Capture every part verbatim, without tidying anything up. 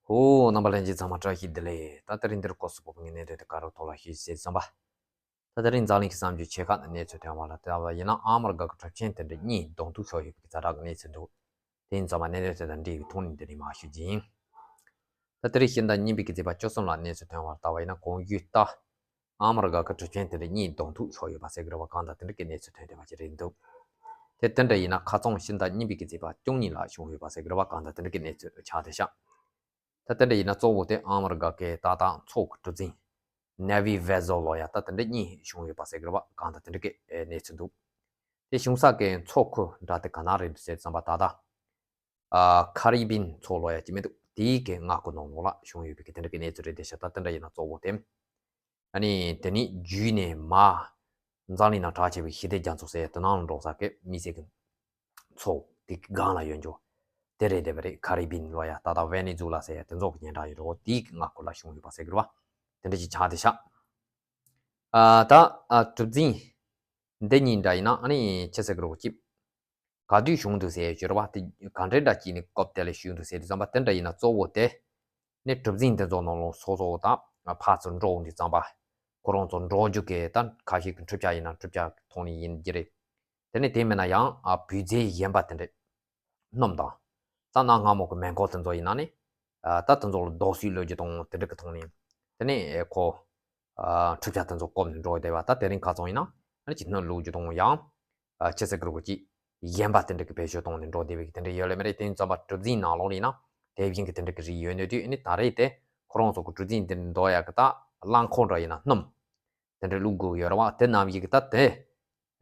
ཧོ། རྣམ་པ་ལྷན་རྒྱས་ཚང་མ་བཀྲ་ཤིས་བདེ་ལེགས། ད་དེ་རིང་འདིར་སྐོར་སུ་བབས་པའི་གནད་དོན་དེ་ག་རེ་ཐོག་ལ་ཞུས་ཟེར་བསམ་པ། ད་དེ་རིང་འཛམ་གླིང་གི་གསར་འགྱུར་ཆེ་ཁག་ནང་གནས་ཚུལ་ཐོན་པ་ལ་བལྟས་པ་ཡིན་ན། ཨ་མི་རི་ཀ་གི་གྲུབ་ཆེན་དེ་འདྲ་གཉིས་གདོང་ཐུག་ཤོར་ཡོད་པའི་ཛ་དྲག་གི་གནས་ཚུལ་འདུག་དེ་ཡིན་ཙང་མ་གནད་དོན་དེ་དང་འབྲེལ་བའི་ཐོག་ནས་འདི་ནས་མར་ཞུ་རྒྱུ་ཡིན། ད་དེ་རིང་ཕྱི་ཟླ་གཉིས་པའི་གི་ཚེས་པ་བཅུ་གསུམ་ལ་གནས་ཚུལ་ཐོན་པ་ལ་བལྟས་པ་ཡིན་ན། གོང་ཞུས་ལྟར་ཨ་མི་རི་ཀ་གི་གྲུབ་ཆེན་དེ་འདྲ་གཉིས་གདོང་ཐུག་ཤོར་ཡོད་པ་ཟེར་གི་རེད་པ། གང་ལྟར་དེ་འདྲ་གི་གནས་ཚུལ་ཐོན་བསྡད་པ་ཅིག་རེད་འདུག་དེ་དེ་འདྲ་ཡིན་ན་ཁ་རྩང་ཕྱི་ཟླ་གཉིས་པའི་གི་ཚེས་པ་བཅུ་གཉིས་ལ་བྱུང་ཡོད་པ་ཟེར་གི་རེད་པ། གང་ལྟར་དེ་འདྲ་གི་གནས་ཚུལ་ཆགས་བསྡད་ཤག་ད་དེ་འདྲ་ཡིན་ན་གཙོ་བོ་དེ་ཨ་མི་རི་ཀ་གི་ད་ལྟ་མཚོ་གི་གྲུ་གཟིངས་Navy vessel ལོ་ཡ་ད་དེ་འདྲ་གཉིས་བྱུང་ཡོད་པ་ཟེར་གི་རེད་པ། གང་ལྟར་དེ་འདྲ་གི་གནས་ཚུལ་འདུག་དེ་བྱུང་ས་གི་མཚོ་ཁུལ་འདྲ་དེ་ག་ན་རེད་འདུག་ཟེར་བསམ་པ། ད་ལྟ་ཨ་ཁ་རི་བིན་མཚོ་ལོ་ཡ་ཅིག་མི་འདུག་དེའི་གི་མངའ་ཁུལ་ནང་ལོགས་ལ་བྱུང་ཡོད་པའི་གི་དེ་འདྲ་གི་གནས་ཚུལ་རེད་བསྡད་ཤག་ད་དེ་འདྲ་ཡིན་ན་གཙོ་བོ་དེ། ཨ་ནི་དེ་ནི་བརྒྱུད་ནས་མར་འཛམ་གླིང་ནང་གྲགས་ཆེ་བའི་ཞི་བདེ་རྒྱ་མཚོ་ཟེར་ཡ་དེ་ནང་ལ་འགྲོ་ས་གི་མི་སེར་གི་མཚོ་དེ་གི་སྒང་ལ་ཡོད་འགྱོ། དེ་རེད་བསྡད་པ་རེད། ཁ་རི་བིན་ལོ་ཡ་ད་ལྟ་ཝེ་ནེ་ཛུ་ལ་ཟེར་ཡ་དེ་ཚོ་གི་སྙན་གྲགས་ཡོད་རེད། འོ་དེའི་གི་མངའ་ཁུལ་ལ་བྱུང་ཡོད་པ་ཟེར་གི་རེད་པ། དེ་འདྲ་ཅིག་ཆགས་བསྡད་ཤག་ཨ་ད་ཨ་གྲུ་གཟིངས་འདི་གཉིས་འདྲ་ཡིན་ན་ཨ་ནི་ཅི་ཟེར་གི་རེད་གོ་ཅིག་ག་དུས་བྱུང་འདུག་ཟེར་ཡ་ཅིག་ཡོད་རེད་པ། དེ་ག་འདྲའི་འདྲ་ཅིག་ནས་སྐབས་དེ་ལ་བྱུང་འདུག་ཟེར་དུས་ཙམ་པ། དེ་འདྲ་ཡིན་ན་གཙོ་བོ་དེ་ནི་གྲུ་གཟིངས་དེ་ཚོ་ནང་ལོགས་སོ་སོ་དང་ཕར་ཚུར་འགྲོ་འོང་དུས་ཙམ་པ། ཁོ་རང་ཚོ་འགྲོ་རྒྱུ་གི་ད་ཁ་ཤས་ཀྱི་འཕྲུལ་ཆས་ཡིན་ན་འཕྲུལ་ཆས་ཐོག་ནས་ཡིན་རྒྱུ་རེད། དེ་ནས་དེ་མིན་ན་ཡང་ཨ་བུལ་རྫས་གཞན་པ་དེ་འདྲ། སྣུམ་དང་། ད་གནའ་སྔ་མོ་གི་མེ་འཁོར་དེ་ཚོ་ཡིན་ན་ནི། ཨ་ད་དེ་ཚོ་ལ་རྡོ་སོལ་བླུག་རྒྱུ་དང་དེ་འདྲ་གི་ཐོག་ནས། དེ་ནས་ཨེ་ཁོ། ཨ་འཕྲུལ་ཆས་དེ་ཚོ་བཀོལ་ནས་འགྲོ་བསྡད་པ། ད་དེ་རིང་ཁ་སང་ཡིན་ན་ཨ་ནི་ཅིག་སྣུམ་བླུག་རྒྱུ་དང་ཡང་། ཨ་ཅི་ཟེར་གི་རེད་གོ་ཅིག་གཞན་པ་དེ་འདྲ་གི་བེད་སྤྱོད་བཏང་ནས་འགྲོ་བསྡད་པའི་གི་དེ་འདྲ་ཡོད་ལེ་མ་རེད། དེ་ཡིན་ཙམ་པ་གྲུ་གཟིངས་ནང་ལོགས་ལ་ཡིན་ན་དེ་བཞིན་གི་དེ་འདྲ་གི་རིགས་ཡོད་ནི་དུས། ཨ་ནི་ད་རེས་དེ་ཁོ་རང་ཚོ་གི་གྲུ་གཟིངས་དེ་འགྲོ་ཡ་གི་ད་རླངས་འཁོར་འདྲ་ཡིན་ན་སྣུམ་དེ་འདྲ་བླུག་དགོས་ཡོད་རེད་པ། དེ་ནང་བཞིན་གི་ད་དེ་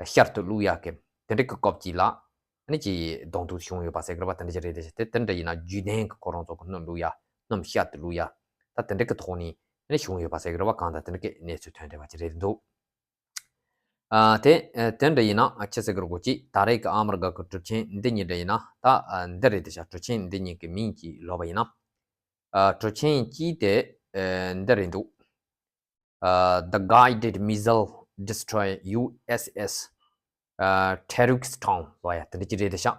ཤར་དུ་བླུག་ཡ་གི་དེ་འདྲ་གི་སྐབས་ཅིག་ལ་ཨ་ནི་ཅིག་གདོང་ཐུག་བྱུང་ཡོད་པ་ཟེར་གི་རེད་པ། དེ་འདྲ་ཅིག་རེད་དེ། དེ་དེ་འདྲ་ཡིན་ན་བརྒྱུད་ལྡན་གི་ཁོ་རང་ཚོ་གི་སྣུམ་བླུག་ཡ། སྣུམ་ཤར་དུ་བླུག་ཡ། ད་དེ་འདྲ་གི་ཐོག་ནས་ཨ་ནི་བྱུང་ཡོད་པ་ཟེར་གི་རེད་པ། གང་ལྟར་དེ་འདྲ་གི་གནས་ཚུལ་ཐོན་བསྡད་པ་ཅིག་རེད་འདུག་ཨ་དེ་ཨ་དེ་འདྲ་ཡིན་ན་ཨ་ཅི་ཟེར་གི་རེད་གོ་ཅིག་ད་རེས་ཀྱི་ཨ་མི་རི་ཀ་གི་གྲུ་ཆེན་འདི་གཉིས་འདྲ་ཡིན་ན། ད་ཨ་འདི་རེད་དེ་ཤག་གྲུ་ཆེན་འདི་གཉིས་ཀྱི་མིང་གཅིག་ལབ་པ་ཡིན་ན། ཨ་གྲུ་ཆེན་གཅིག་དེ་ཨ་འདི་རེད་འདུག་ཨ་The Guided Missile Destroyer U S S ཨ་Terrorist Town ལབ་ཡ་དེ་འདྲ་ཅིག་རེད་དེ་ཤག་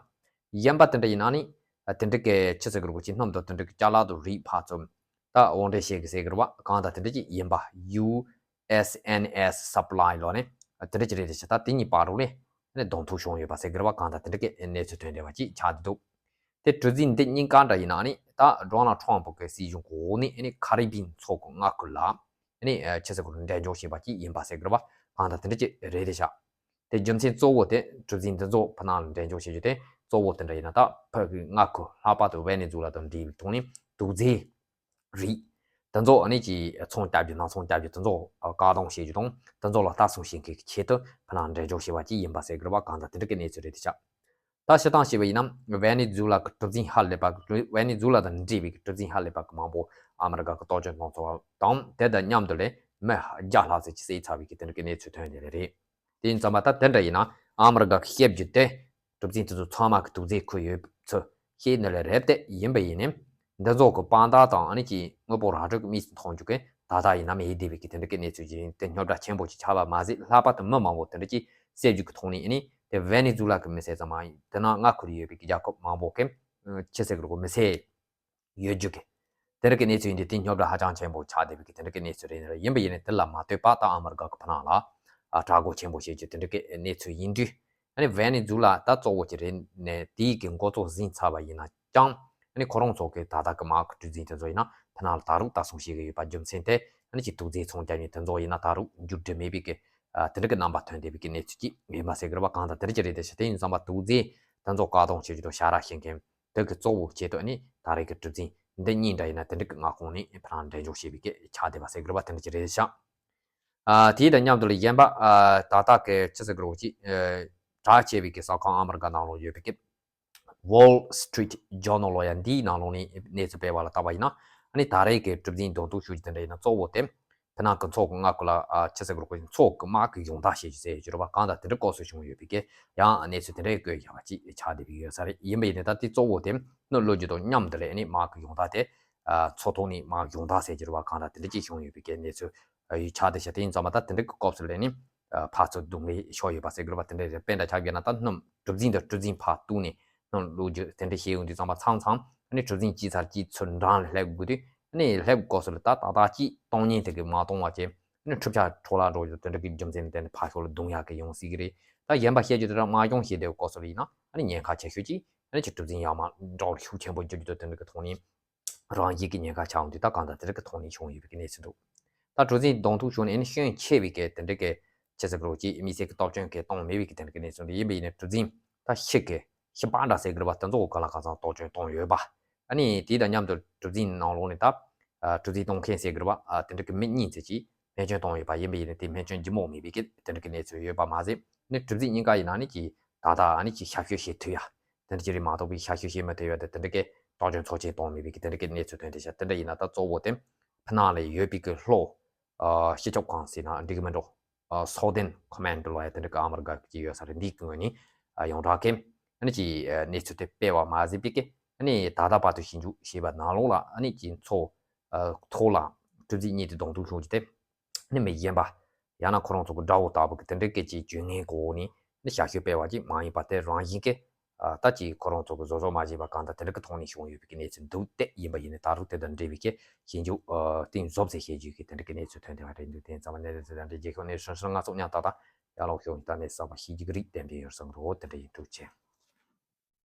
གཞན་པ་དེ་འདྲ་ཡིན་ན་ནི་ཨ་དེ་འདྲ་གི་ཅི་ཟེར་གི་རེད་གོ་ཅིག་སྣུམ་དང་དེ་འདྲ་གི་ཅ་ལག་དང་རིགས་ཕར་ཚུར་ད་དབོར་འདྲེན་བྱེད་གི་ཟེར་གི་རེད་པ། གང་ལྟར་དེ་འདྲ་ཅིག་ཡིན་པ། U S N S Supply ལབ་ནས་དེ་འདྲ་ཅིག་རེད་དེ་ཤག་ད་དེ་གཉིས་བར་དུ་ནས་ནི་གདོང་ཐུག་བྱུང་ཡོད་པ་ཟེར་གི་རེད་པ། གང་ལྟར་དེ་འདྲ་གི་གནས་ཚུལ་ཐོན་བསྡད་པ་ཅིག་ཆགས་བསྡད་འདུག་དེ་གྲུ་གཟིངས་འདི་གཉིས་ཀ་འདྲ་ཡིན་ན་ནི་ད་ཌོ་ནལ་ཊམ་པ་གི་སྲིད་གཞུང་གི་འོག་ནས་ནི་ཁ་རི་བིན་མཚོ་གི་མངའ་ཁུལ་ལ་ནི་ཨ་ཅི་ཟེར་གི་རེད་འབྲས་ལྗོངས་བྱས་པ་ཅིག་ཡིན་པ་ཟེར་གི་རེད་པ། གང་ལྟར་དེ་འདྲ་ཅིག་རེད་དེ་ཤག་དེ་རྒྱུ་མཚན་གཙོ་བོ་དེ་གྲུ་གཟིངས་འདི་ཚོ་ཕ་ནང་ལ་འབྲས་ལྗོངས་བྱེད་རྒྱུ་དེ་གཙོ་བོ་དེ་འདྲ་ཡིན་ན། ད་ཕ་གི་མངའ་ཁུལ་ལྷག་པར་དུ་ཝེ་ནེ་ཛུ་ལ་དང་འབྲེལ་བའི་ཐོག་ནས་དུག་རྫས་རིགས་དེ་ཚོ་ཨ་ནི་ཅིག་ཚོང་རྒྱག་རྒྱུ་ནང་ཚོང་རྒྱག་རྒྱུ་དེ་ཚོ་བཀག་སྡོམ་བྱེད་རྒྱུ་དང་དེ་ཚོ་ལ་ལྟ་སྲུང་བྱེད་མཁན་གྱི་ཆེད་དུ་ཕ་ནང་འབྲས་ལྗོངས་བྱས་པ་ཅིག་ཡིན་པ་ཟེར་གི་རེད་པ། གང་ལྟར་དེ་འདྲ་གི་གནས་ཚུལ་རེད་དེ་ཤག་ད་སྤྱིར་བཏང་བྱས་པ་ཡིན་ན་ཝེ་ནེ་ཛུ་ལ་གི་གྲུ་གཟིངས་ཧ་ལས་པ་གི་ཝེ་ནེ་ཛུ་ལ་དང་འབྲེལ་བའི་གི་གྲུ་གཟིངས་ཧ་ལས་པ་གི་མང་པོ་ཨ་མི་རི་ཀ་གི་གཏོར་སྐྱོན་གཏོང་ཚར་བ་དང་། དེ་དང་མཉམ་དུ་ལས་མི་བརྒྱ་ལྷག་ཙམ་ཅིག་བསད་ཚར་བའི་གི་དེ་འདྲ་གི་གནས་ཚུལ་ཐོན་ཡོད་རེད། དེ་ཡིན་ཙང་མ་ད་དེ་འདྲ་ཡིན་ན་ཨ་མི་རི་ཀ་གི་བཤད་རྒྱུ་དེ་གྲུ་གཟིངས་དེ་ཚོ་ཚང་མ་གི་དུག་རྫས་ཁུར་ཡོད་ཚུལ་བཤད་ནི་ལས་རེད་དེ། ཡིན་པ་ཡིན་ནའི་འདི་ཚོ་གི་དཔང་རྟགས་དང་ཨ་ནི་ཅིག་དངོས་པོ་རང་གྲོལ་གི་མིག་གིས་མཐོང་རྒྱུ་གི་ད་ལྟ་ཡིན་ན་མེད་བསྡད་པའི་གི་དེ་འདྲ་གི་གནས་ཚུལ་ཅིག་ཡིན། དེ་རྙོག་དྲ་ཆེན་པོ་ཅིག་ཆགས་པ་མ་ཟད། ལྷག་པར་དུ་མི་མང་པོ་དེ་འདྲ་ཅིག་བསད་རྒྱུ་གི་ཐོག་ནས་ཨ་ནི་དེ་ཝེ་ནེ་ཛུ་ལ་གི་མི་བསད་ཙམ་མ་ཡིན། དེ་ནང་མངའ་ཁུལ་ཡོད་པའི་གི་རྒྱལ་ཁབ་མང་པོ་གི་ཨ་ཅི་ཟེར་གི་རེད་གོ་མི་བསད་ཡོད་རྒྱུ་གི་དེ་འདྲ་གི་གནས་ཚུལ་ཡིན་དུས། དེ་རྙོག་དྲ་ཧ་ཅང་ཆེན་པོ་ཆགས་བསྡད་པའི་གི་དེ་འདྲ་གི་གནས་ཚུལ་རེད། ཡིན་པ་ཡིན་ནའི་དེ་ལ་མ་ལྟོས་པར་ད་ཨ་མི་རི་ཀ་གི་ཕ་ནང་ལ་ཨ་དྲག་རྒོལ་ཆེན་པོ་བྱེད་རྒྱུ་དེ་འདྲ་གི་གནས་ཚུལ་ཡིན་དུས། ཨ་ནི་ཝེ་ནེ་ཛུ་ལ་ད་གཙོ་བོ་ཅིག་རེད་ནས་དེའི་གི་འགོ་གཙོ་ཟིན་ཚར་བ་ཡིན་ན་ཀྱང་། ཨ་ནི་ཁོ་རང་ཚོ་གི་ད་ལྟ་གི་མར་གི་གྲུ་གཟིངས་དེ་ཚོ་ཡིན་ན་ཕ་ནང་ལ་ད་རུང་ལྟ་སྲུང་བྱེད་གི་ཡོད་པ་རྒྱུ་མཚན་དེ། ཨ་ནི་ཅིག་དུག་རྫས་ཚོང་རྒྱག་མཁན་དེ་ཚོ་ཡིན་ན་ད་རུང་འགྱུར་འགྲོས་མེད་པའི་གི་ཨ་དེ་འདྲ་གི་རྣམ་པ་ཐོན་བསྡད་པའི་གི་གནས་ཚུལ་ཅིག་ཡིན་པ་ཟེར་གི་རེད་པ། གང་ལྟར་དེ་འདྲ་ཅིག་རེད་དེ་ཤག་དེ་ཡིན་ཙང་མ་དུག་རྫས་དེ་ཚོ་བཀག་སྡོམ་བྱེད་རྒྱུ་དང་བྱ་ར་བྱེད་མཁན་དེ་གི་གཙོ་བོ་ཆེད་དུ་ཨ་ནི་ད་རེས་ཀྱི་གྲུ་གཟིངས་འདི་གཉིས་འདྲ་ཡིན་ན་དེ་འདྲ་གི་མངའ་ཁོངས་ནས་ཕ་ནང་འབྲས་ལྗོངས་བྱས་པའི་གི་ཆགས་བསྡད་པ་ཟེར་གི་རེད་པ། དེ་འདྲ་ཅིག་རེད་ཤག་ཨ་དེའི་དང་མཉམ་དུ་ལ་གཞན་པ་ཨ་ད་ལྟ་གི་ཅི་ཟེར་གི་རེད་གོ་ཅིག་ཨ་གྲགས་ཆེ་བའི་གི་གསར་ཁང་ཨ་མི་རི་ཀ་ནང་ལོགས་ཡོད་པའི་གི་Wall Street Journal ལབ་ཡ་འདིའི་ནང་ལོགས་ནས་གནས་ཚུལ་སྤེལ་བ་ལ་བལྟས་པ་ཡིན་ན། ཨ་ནི་ད་རེས་ཀྱི་གྲུ་གཟིངས་གདོང་ཐུག་ཤོར་རྒྱུ་དེ་འདྲ་ཡིན་ན་གཙོ་བོ་དེ་ཕ་ནང་གི་མཚོ་གི་མངའ་ཁུལ་ལ་ཨ་ཅི་ཟེར་དགོས་རེད་གོ། མཚོ་གི་དམག་གི་ཡོང་སྟངས་བྱེད་རྒྱུ་ཟེར་རྒྱུ་རེད་པ། གང་ལྟར་དེ་འདྲ་སྐབས་སུ་བྱུང་ཡོད་པའི་གི་ཡང་གནས་ཚུལ་དེ་འདྲ་བཀོད་བཞག་པ་ཅིག་ཆགས་བསྡད་པའི་ཡོད་ས་རེད། ཡིན་པ་ཡིན་ནའི་ད་དེ་གཙོ་བོ་དེ་སྣུམ་བླུག་རྒྱུ་དང་མཉམ་དུ་ལས་ཨ་ནི་དམག་གི་ཡོང་སྟངས་དེ་ཨ་མཚོ་ཐོག་ནས་དམག་ཡོང་སྟངས་ཟེར་རྒྱུ་རེད་པ། གང་ལྟར་དེ་འདྲ་ཅིག་བྱུང་ཡོད་པའི་གི་གནས་ཚུལ་ཨ་ཡོད་ཆགས་བསྡད་ཤག་དེ་ཡིན་ཙང་མ་ད་དེ་འདྲ་གི་སྐབས་སུ་ལས་ནི་ཨ་ཕར་ཚུར་རྡུང་ལེན་ཤོར་ཡོད་པ་ཟེར་གི་རེད་པ། དེ་འདྲ་རེད། དཔེ་འདྲ་ཆ་བཞག་ན་ད་སྣུམ་གྲུ་གཟིངས་དང་གྲུ་གཟིངས་ཕར་གཏུགས་ནས་སྣུམ་བླུག་རྒྱུ་དེ་འདྲ་བྱས་ཡོང་དུས་ཙམ་པ་མཚམས་མཚམས་ ཨ་ནི་གྲུ་གཟིངས་གཅིག་ཚར་གཅིག་ཚུར་འགྲམ་ལ་སླེབས་དགོས་དུས། ཨ་ནི་སླེབས་དགོས་སོ་ལ་ད་ཏག་ཏག་ཅིག་གཏོང་མཁན་དེ་གི་མ་གཏོང་བ་བྱས། ཨ་ནི་འཁྲུག་ཆ་འཕྲོ་བརླག་འགྲོ་རྒྱུ་དེ་འདྲ་གི་རྒྱུ་མཚན་ནི་དེ་ནི་ཕར་ཕྱོགས་ལ་རྡུང་ཡག་གི་ཡོང་སྲིད་གི་རེད། ད་གཞན་པ་བཤད་རྒྱུ་དེ་འདྲ་དམག་སྦྱོང་བྱེད་བསྡད་དགོས་སོ་ལ་ཡིན་ན། ཨ་ནི་ཉེན་ཁ་ཆེ་ཤོས་ཅིག་ཨ་ནི་ཅིག་གྲུ་གཟིངས་ཡར་མར་འགྲོ་ཤུགས་ཆེན་པོ་འགྱུར་རྒྱུ་དེ་འདྲ་གི་ཐོག་ནས། རང་བཞིན་གྱི་ཉེན་ཁ་ཆགས་འོང་དུས་ད་གང་ལྟར་དེ་འདྲ་གི་ཐོག་ནས་བྱུང་ཡོད་པའི་གནས་ཚུལ་འདུག་ད་གྲུ་གཟིངས་གདོང་ཐུག་བྱུང་ནས་ཨ་ནི་སྐྱོན་ཆེ་བའི་གི་དེ་འདྲ་གི་ཆེ་ས་གི་རོགས་ཀྱིས་དམིགས་བསལ་གྱི་གཏོར་སྐྱོན་གི་གཏོང་མེད་པའི་གི་དེ་འདྲ་གི་གནས་ཚུལ་འདི་ཡིན་པ་ཡིན་ན། གྲུ་གཟིངས་ད་ཤི་གི་ཤི་པ་འདྲ་ཟེར་གི་རེད་པ། དེ་ཚོ་ག་ལ་གང་འཚམ་གཏོར་སྐྱོན་གཏོང་ཡོད་པ། ཨ་ནི་དེ་དང་མཉམ་དུ་གྲུ་གཟིངས་ནང་ལོགས་ནས་ད་གྲུ་གཟིངས་གཏོང་མཁན་ཟེར་གི་རེད་པ། དེ་འདྲ་གི་མི་གཉིས་ཙམ་གྱིས་སྨན་བཅོས་གཏོང་ཡོད་པ་ཡིན་པ་ཡིན་ན། དེ་སྨན་བཅོས་ལྗིད་མོ་མེད་པའི་གི་དེ་འདྲ་གི་གནས་ཚུལ་ཡོད་པ་མ་ཟད། ཨ་ནི་གྲུ་གཟིངས་གཉིས་ཀ་ཡིན་ན་ཨ་ནི་ཅིག་ད་ལྟ་ཨ་ནི་ཅིག་ཞབས་ཞུ་བྱེད་ཐུབ་ཡ་དེ་འདྲ་ཅིག་རེད་མ་གཏོགས་པའི་ཞབས་ཞུ་བྱེད་མ་ཐུབ་ཡ་དེ་དེ་འདྲ་གི་གཏོར་སྐྱོན་ཚབས་ཆེན་གཏོང་མེད་པའི་གི་དེ་འདྲ་གི་གནས་ཚུལ་ཐོན་བསྡད་ཤག་དེ་འདྲ་ཡིན་ན་ད་གཙོ་བོ་དེ་ཕྱི་ནང་ལ་ཡོད་པའི་གི་ལྷོ་ཨ་སྤྱི་ཁྱབ་ཁང་ཟེར་ན་འགྲིག་གི་མི་འགྲོ། ཨ་Southern Command ལབ་ཡ་དེ་འདྲ་གི་ཨ་མི་རི་ཀ་གི་ཅིག་ཡོད་ས་རེད། འདིའི་གི་ངོས་ནས་ཨ་ཡོངས་གྲགས་ཀྱི་ཨ་ནི་ཅིག་ཨ་གནས་ཚུལ་དེ་སྤེལ་བ་མ་ཟད་པའི་གི་ཨ་ནི་ད་ལྟ་བར་དུ་ཞིབ་འཇུག་བྱས་པ་ནང་ལོགས་ལ་ཨ་ནི་ཅིག་མཚོ་ཨ་ཐོག་ལ་གྲུ་གཟིངས་གཉིས་དེ་གདོང་ཐུག་བྱུང་རྒྱུ་དེ། ནི་མི་གཞན་པ། ཡང་ན་ཁོ་རང་ཚོ་གི་དགྲ་བོ་ལྟ་བུ་གི་དེ་འདྲའི་སྐད་ཆའི་བརྗོད་ངན་གོ་ནི་ནི་ཞབས་ཞུ་སྤེལ་བ་ཅིག་མ་ཡིན་པ་དེ་རང་བཞིན་གྱི་ཨ་ད་ཅིག་ཁོ་རང་ཚོ་གི་བཟོ་བཟོ་མ་བྱས་པ་གང་ལྟར་དེ་འདྲ་གི་ཐོག་ནས་བྱུང་ཡོད་པའི་གི་གནས་ཚུལ་འདུག་སྟེ། ཡིན་པ་ཡིན་ནི་ད་རུང་དེ་དང་འབྲེལ་བའི་གི་ཞིབ་འཇུག་ཨ་གཏིང་ཟབ་ཟེར་བཤད་རྒྱུ་གི་དེ་འདྲ་གི་གནས་ཚུལ་ཐོན་བསྡད་པ་རེད་འདུག་དེ་ཙམ་པ་ནས་དེ་དང་འབྲེལ་རྒྱལ་ཁབ་གནས་ཚུལ་ཧྲང་ཧྲང་ང་ཚོ་མཉམ་ད་ད་ཡར་ལོག་ཤོག་ད་ནས་གསར་པ་ཤེས་རྒྱུ་གི་རིགས་གཏན་འབེབས་ཡོད་བསམ་རོགས། དེ་འདྲ་ཡིན། ཐུགས་རྗེ་ཆེ།